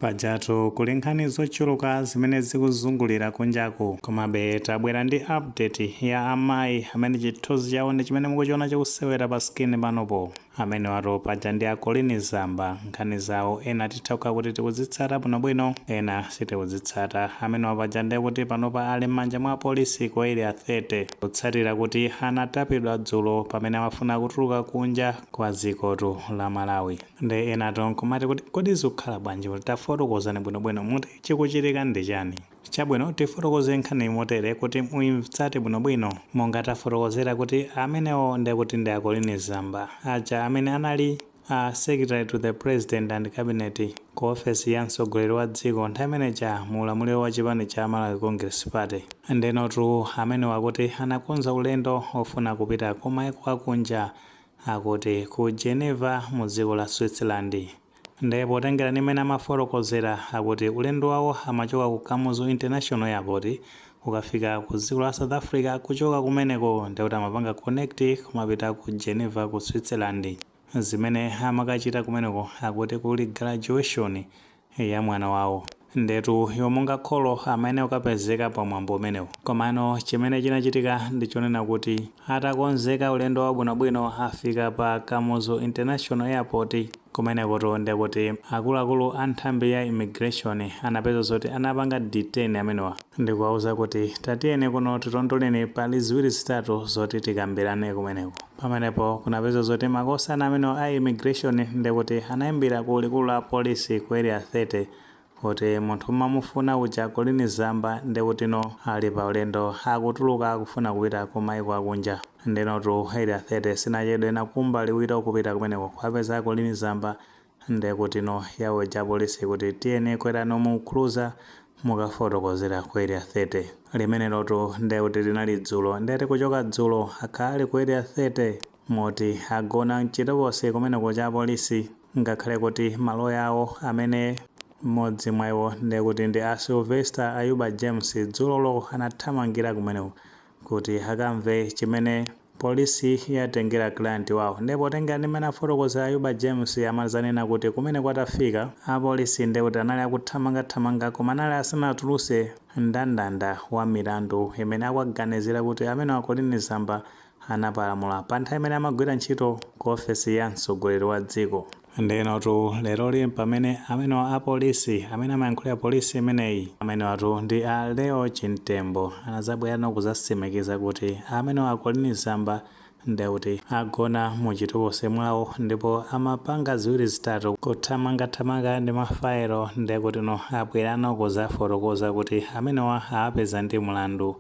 Pajatu kuli nkhani zochuluka zimene zikuzungulira kunjaku, komabe tabwera ndi update ya amayi amene chithunzi chawo ndi chimene mukuchiona chikusewera pa screen panopo. Amene watu paja ndi a Colleen Zamba. Nkhani zawo ena titha kukhala kuti tikuzitsata bwinobwino, ena sitikudzitsata. Amene wapaja ndiye kuti panopa ali m'manja mwa polisi ku Area 30, kutsatira kuti anatapidwa dzulo pamene amafuna kutuluka kunja kwa dzikotu la Malawi. Ndi enatu nkumati kuti kodi zikukhala bwanji? Kuti tafotokozani bwinobwino, muti chikuchitika ndi chani? Chabwino, tifotokoze nkhani motere kuti muitsate bwinobwino. Monga tafotokozera kuti amenewo ndekuti ndi a Colleen Zamba aja amene anali a Secretary to the President and Cabinet ku ofesi ya mtsogoleri wa dziko nthawi imeneja mu ulamuliro wa chipani cha Malawi Congress Party. Ndenotu amenewo akuti anakonza ulendo ofuna kupita kumaiko akunja, akuti ku Geneva mu dziko la Switzerland. Ndipo potengera ndi mmene amafotokozera, akuti ulendo wawo amachoka ku Kamuzu International Airport kukafika ku dziko la South Africa. Kuchoka kumeneko ndikuti amapanga connect kumapita ku Geneva ku Switzerland. Zimene amakachita kumeneko, akuti kuli graduation ya mwana wawo, ndetu iwo monga kholo amene ukapezeka pamwambo umenewo. Komano chimene chinachitika ndi chonena kuti atakonzeka ulendo wabwinobwino, afika pa Kamuzu International Airport, kumenekoto ndekuti akuluakulu a nthambi ya immigration anapeza zoti anapanga detain amenewa ndikuwauza kuti tatiyeni kuno titondoleni, pali ziwiri zitatu zoti tikambirane kumeneko. Pamenepo kunapeza zoti makosana amenewa a immigration ndekuti anayimbira ku likulu la polisi ku Area 30 kuti munthu mmamufuna uja, Colleen Zamba, ndekuti no ali pa ulendo akutuluka akufuna kupita ku maiko akunja. Ndenotu Area 30 sinachedwe nakumba liwiro kupita kumeneko kupeza Colleen Zamba. Ndekuti no yaweja polisi kuti tiyeni kwerano mu cruiser mukafotokozera ku Area 30. Limenelotu ndekuti linali dzulo. Ndeti kuchoka dzulo akhala ali ku Area 30, moti agona mchitokosi kumeneko cha polisi, ngakhale kuti maloya awo amene mmodzi mwa iwo ndekuti ndi a Sylvester Ayuba James dzulolo anathamangira kumeneko kuti akamve chimene polisi yatengera client wawo. Ndipo tengera ndi mmene afotokozera Ayuba James, amazanena kuti kumene kwatafika apolisi ndekuti anali akuthamangathamanga, koma anali asanatuluse mndandanda wa milandu imene akuganizira kuti amene a Colleen Zamba anapalamula pa nthawi imene amagwira ntchito ku ofesi ya mtsogoleri wa dziko. Ndenotu leroli pamene amenewa apolisi amene amayankhulira polisi imeneyi, amenewatu ndi a Leo Chintembo, anazabwerano kuzasimikiza kuti amenewa a Colleen Zamba ndekuti agona muchitokosi mwawo ndipo amapanga ziwiri zitatu kuthamangathamanga ndi mafaelo. Ndekuti no abwerano kuzafotokoza kuti amenewa awapeza ndi mlandu.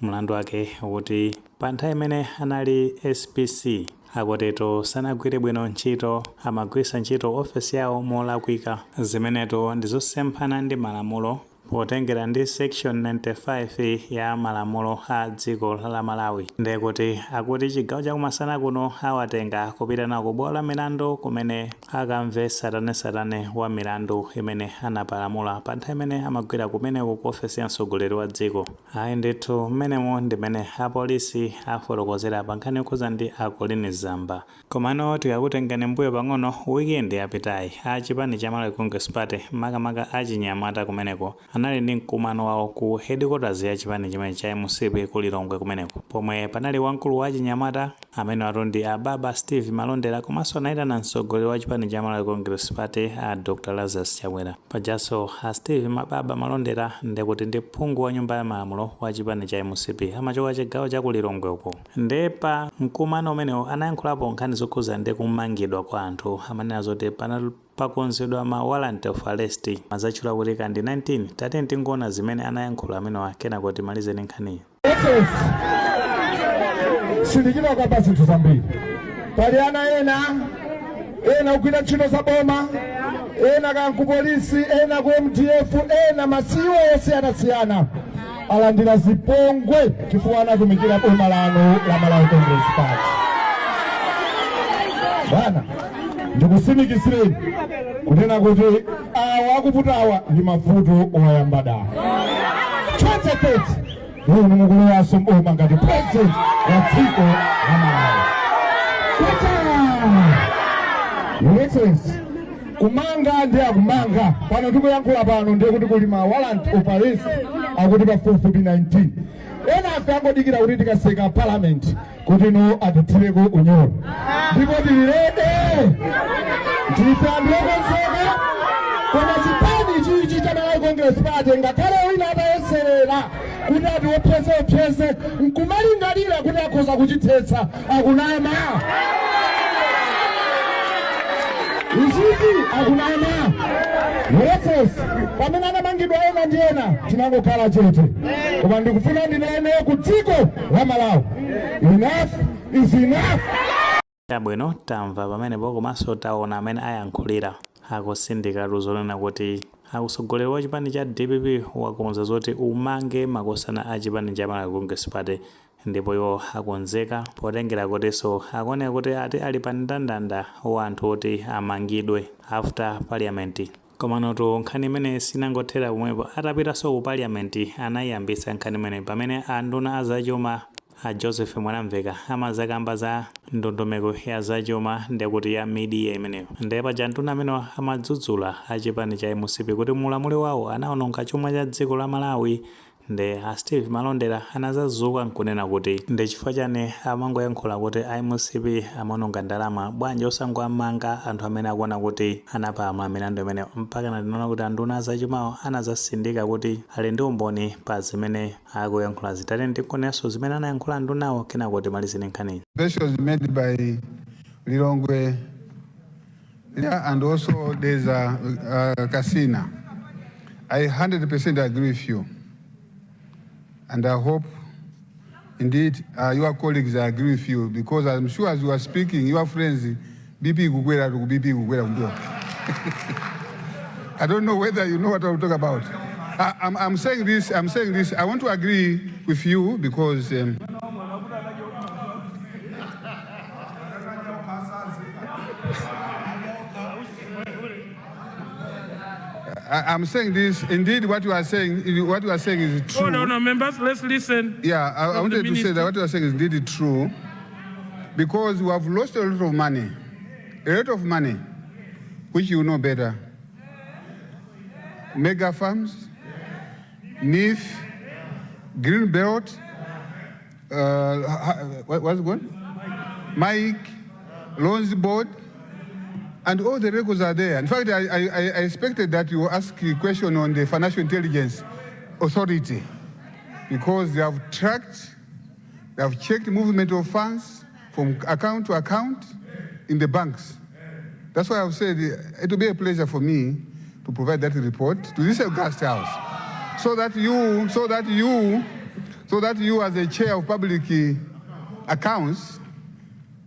Mlandu wake kuti pa nthawi imene anali SPC akuteto sanagwire bwino ntchito, amagwiritsa ntchito ofesi yawo molakwika, zimeneto ndizosemphana ndi malamulo potengera ndi section 95 ya malamulo a dziko la Malawi. Ndekuti akuti chigawo chakumasana kuno awatenga kupita nawo ku bwalo la milandu kumene akamve satanesatane wa milandu imene anapalamula pa nthawi imene amagwira kumeneko ku ofesi ya mtsogoleri wa dziko. Ayi ndithu, mmenemo ndimene apolisi afotokozera pa nkhani yokhuza ndi a Colleen Zamba. Komano tikakutengani mbuyo pang'ono, weekend yapitayi a chipani cha Malawi Congress Party, makamaka achinyamata kumeneko, anali ndi mkumano wawo ku headquarters ya chipani chimene cha MCP ku Lilongwe kumeneko, pomwe panali wamkulu wa achinyamata amene watu ndi ababa Steve Malondera, komanso anayitana mtsogoleri wa chipani cha Malawi Congress Party a Dr Lazarus Chakwera. Pajanso a Steve Mababa Malondera ndekuti ndi phungu wa nyumba ya malamulo wa chipani cha MCP, amachoka chigawo cha ku Lilongwe uko. Nde pa mkumano umenewo anayankhulapo nkhani zokhuza ndi kumangidwa kwa anthu. Amanena zoti pana pakonzedwa ma warrant of arrest, azatchula kuti kandi 19. Tate tingoona zimene anayankhula amenewa, kenako timalizeni nkhaniyi. Sindichita kukamba zinthu zambiri. Pali ana ena ena kugwira ntchito za boma, ena kan ku polisi, ena ku MDF, ena masiwo osiyanasiyana alandira zipongwe chifukwa anatumikira boma lanu la Malawi Congress Party. Bwana, ndikusimikizireni kunena kuti awa akuputawa ndi mavuto oyamba dala. 2030 inu mukulowanso mboma ngati president wa dziko la Malawi. Your Excellency, Kumanga ndi akumanga. Pano tikuyankhula pano, ndiye kuti kuli ma warrant of arrest akuti pafupifupi 19. Ena afe angodikira kuti tikatseka parliament kuti no atithireko unyolo, ndipo tili ready, ndife anthu okonzeka. Koma chipani chichi cha Malawi Congress Party, ngakhale wina atayeserera kuti ati opyeze opyeze nkumalingalira kuti akhoza kuchithetsa, akunama. Ichichi akunama. Yeses, pamene anamangidwa ena ndi ena, tinangokhala chete. Koma ndikufuna ndinene ku dziko la Malawi, enough is enough. Chabwino, tamva pamenepo komanso taona amene ayankhulira. Akusindikatu zonena kuti atsogoleri wa chipani cha DPP wakonza zoti umange makosana a chipani cha Malawi Congress Party, ndipo iwo akonzeka potengera kutinso akuoneka kuti ati ali pa mndandanda wa anthu oti amangidwe after parliament. Komanotu nkhani imene sinangothera pomwepo. Atapitanso ku parliament, anayiyambitsa nkhani imene pamene anduna azachuma a Joseph Mwanamveka amazakamba za ndondomeko ya zachuma, ndekuti ya mid-year imeneyo. Ndiye paja nduna amenewa amadzudzula a chipani cha MCP kuti mulamuliro wawo anaononga chuma cha dziko la Malawi. Nde a Steve Malondera anazazuka nkunena kuti ndi chifukwa chani amangoyankhula kuti a MCP amaononga ndalama? Bwanji osangoamanga anthu amene akuona kuti anapamwa milandu imeneyo? Mpaka tinaona kuti anduna azachumawo anazasindika kuti ali ndi umboni pa zimene akuyankhula. Zitati ndikonenso zimene anayankhula andunawo, kenako timalizire nkhaniyi. Observations made by Lilongwe, yeah, and also there's a Kasina. I 100% agree with you. And I hope indeed your colleagues agree with you, because I'm sure as you are speaking, your friends, BP kukwera to BP kukwera kumbuyo. I don't know whether you know what I'm talking about. I'm saying this, I'm saying this, I want to agree with you because I'm saying this, indeed what you are saying is true. Order, honourable members, let's listen. Yeah, I from the wanted to say that minister. What you are saying is indeed true, because we have lost a lot of money, a lot of money, which you know better. Mega farms, NEEF, Green Belt, what's it called? MAIIC, Loans Board, and all the records are there. In fact, I expected that you ask a question on the Financial Intelligence Authority, because they have tracked, they have checked movement of funds from account to account in the banks. That's why I've said it will be a pleasure for me to provide that report to this august house, so that you as a chair of public accounts,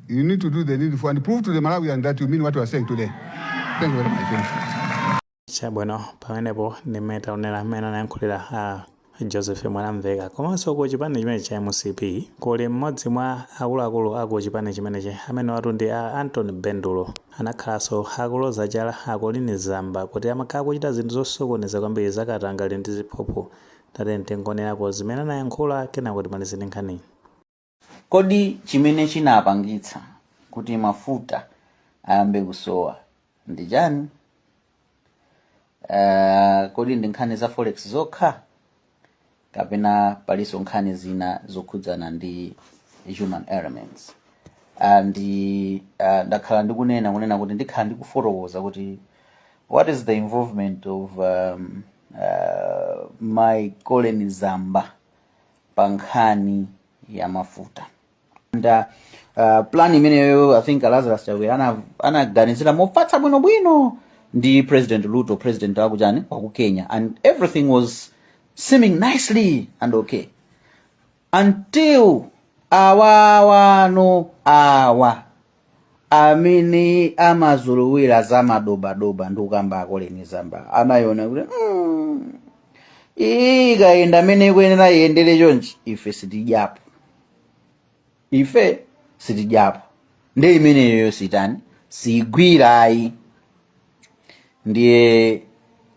you need to do the needful and prove to the Malawian that you mean what you are saying today. Thank you very much. Thank you. Chabwino, pamenepo ndimene taonera mmene anayankhulira a Joseph Mwanamveka. Komanso ku chipani chimene cha MCP kuli mmodzi mwa akuluakulu aku chipani chimenechi amene watu ndi a Anthony Bendulo. Anakhalanso akuloza chala a Colleen Zamba kuti amakhala kuchita zinthu zosokoneza kwambiri, zakatangale ndi ziphuphu. Tate tingonerako zimene anayankhula, kenako timalizire nkhani. Kodi chimene chinapangitsa kuti mafuta ayambe kusowa ndi chani? Kodi ndi nkhani za forex zokha, kapena palinso nkhani zina zokhudzana ndi human elements? And ndakhala ndikunena kunena kuti ndikhala ndikufotokoza kuti what is the involvement of Mai Colleen Zamba pa nkhani ya mafuta. And plan imeneyo, I think Lazarus Chakwera anaganizira mofatsa bwinobwino ndi President Ruto, president wakuchani, waku Kenya, and everything was seeming nicely and okay until awawano awa amene amazolowera za madobadoba ndi kukamba a Colleen Zamba anayiona kuti iyi ikayenda amene ikuyenera iyendere chonchi, ife sitidyapo, ife sitidyapo. Ndi imeneyo sitani, sigwirayi. Ndiye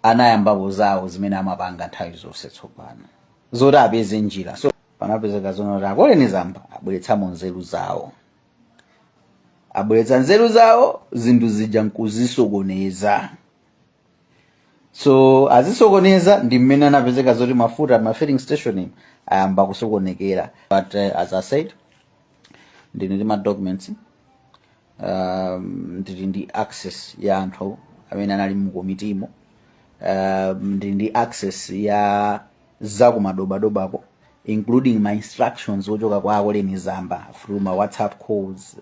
anayambapo zawo zimene amapanga nthawi zonse tsopano, zoti apeze njira. So panapezeka zonoti a Colleen Zamba abweretsamo nzeru zawo. Abweretsa nzeru zawo, zinthu zija nkuzisokoneza. So azisokoneza ndi mmene anapezeka zoti mafuta ma filling station ayamba kusokonekera. But as I said, ndili ndi ma documents, ndili ndi access ya anthu amene anali mu komitimo, ndili ndi access ya zakumadobadobako, including my instructions ochoka kwa a Colleen Zamba through my WhatsApp calls,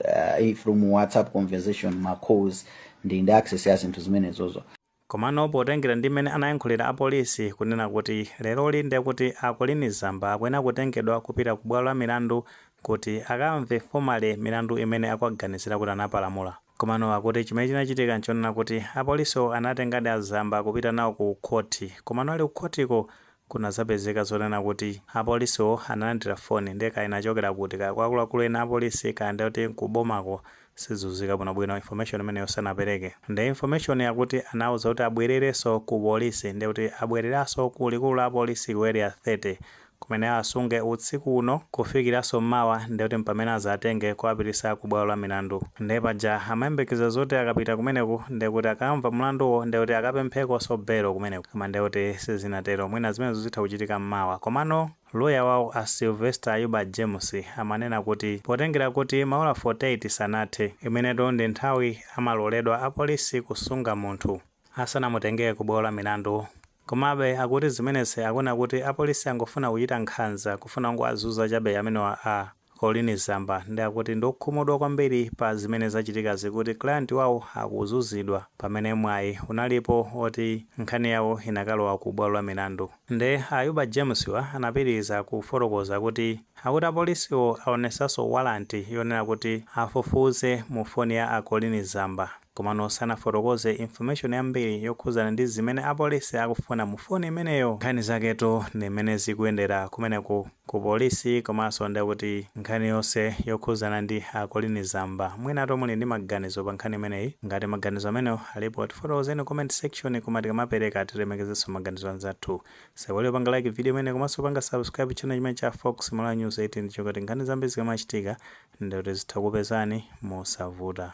through WhatsApp conversation, ma calls. Ndili ndi access ya zinthu zimenezozo. Komano potengera ndi mmene anayankhulira apolisi kunena kuti leroli ndiye kuti a Colleen Zamba akuyenera kutengedwa kupita ku bwalo la milandu kuti akamve formally milandu imene akuaganizira kuti anapalamula. Komano akuti chimene chinachitika nchonena kuti apolisiwo anatengadi a Zamba kupita nawo ku khoti, komano ali ku khotiko kunazapezeka zonena kuti apolisiwo analandira foni. Ndiye kaya inachokera kuti, kaya kwa akuluakulu ena apolisi, kaya ndiye kuti kubomako, sizuzika bwinobwino, information imeneyo sanapereke. Ndi information yakuti anawuza kuti abwererenso ku polisi, ndiye kuti abwereranso ku likulu la polisi ku Area 30 kumene asunge utsiku uno kufikiranso mawa, ndiye kuti mpamene azatenge kuwapitisa ku bwalo la milandu. Ndiye paja amayembekeza zoti akapita kumeneku ndiye kuti akamva mlanduwo, ndiye kuti akapemphekonso belo kumeneku, koma ndiye kuti sizinatero. Mwina zimenezo zitha kuchitika mmawa. Komano loya wawo a Sylvester Ayuba James amanena kuti potengera kuti maola 48 sanathe, imeneto ndi nthawi amaloledwa apolisi kusunga munthu asanamutengere ku bwalo la milandu. Komabe akuti zimenezi akuona kuti apolisi angofuna kuchita nkhanza, kufuna kungowazuza chabe amenewa a Colleen Zamba. Ndi akuti ndiokhumudwa kwambiri pa zimene zachitikazi, kuti client wawo akuzuzidwa pamene mwayi unalipo oti nkhani yawo inakalowa ku bwalo la milandu. Nde Ayuba James wa anapitiriza kufotokoza kuti akuti apolisiwo aonesanso warrant yonena kuti afufuze mu foni ya a Colleen Zamba, komano sanafotokoze information yambiri yokhuzana ndi zimene apolisi akufuna mu foni imeneyo. Nkhani zaketo ndi mmene zikuyendera kumeneku ku polisi, komanso ndi kuti nkhani yonse yokhuzana ndi a Colleen Zamba. Mwinato muli ndi maganizo pa nkhani imeneyi. Ngati maganizo amenewo alipo, tifotokozeni comment section. Koma tikamapereka tilemekezenso maganizo anzathu. Sewali panga like video imene komanso panga subscribe channel chimene cha Fox Malawi News 18, chokoti nkhani zambiri zikamachitika ndikuti zitha kupezani mosavuta.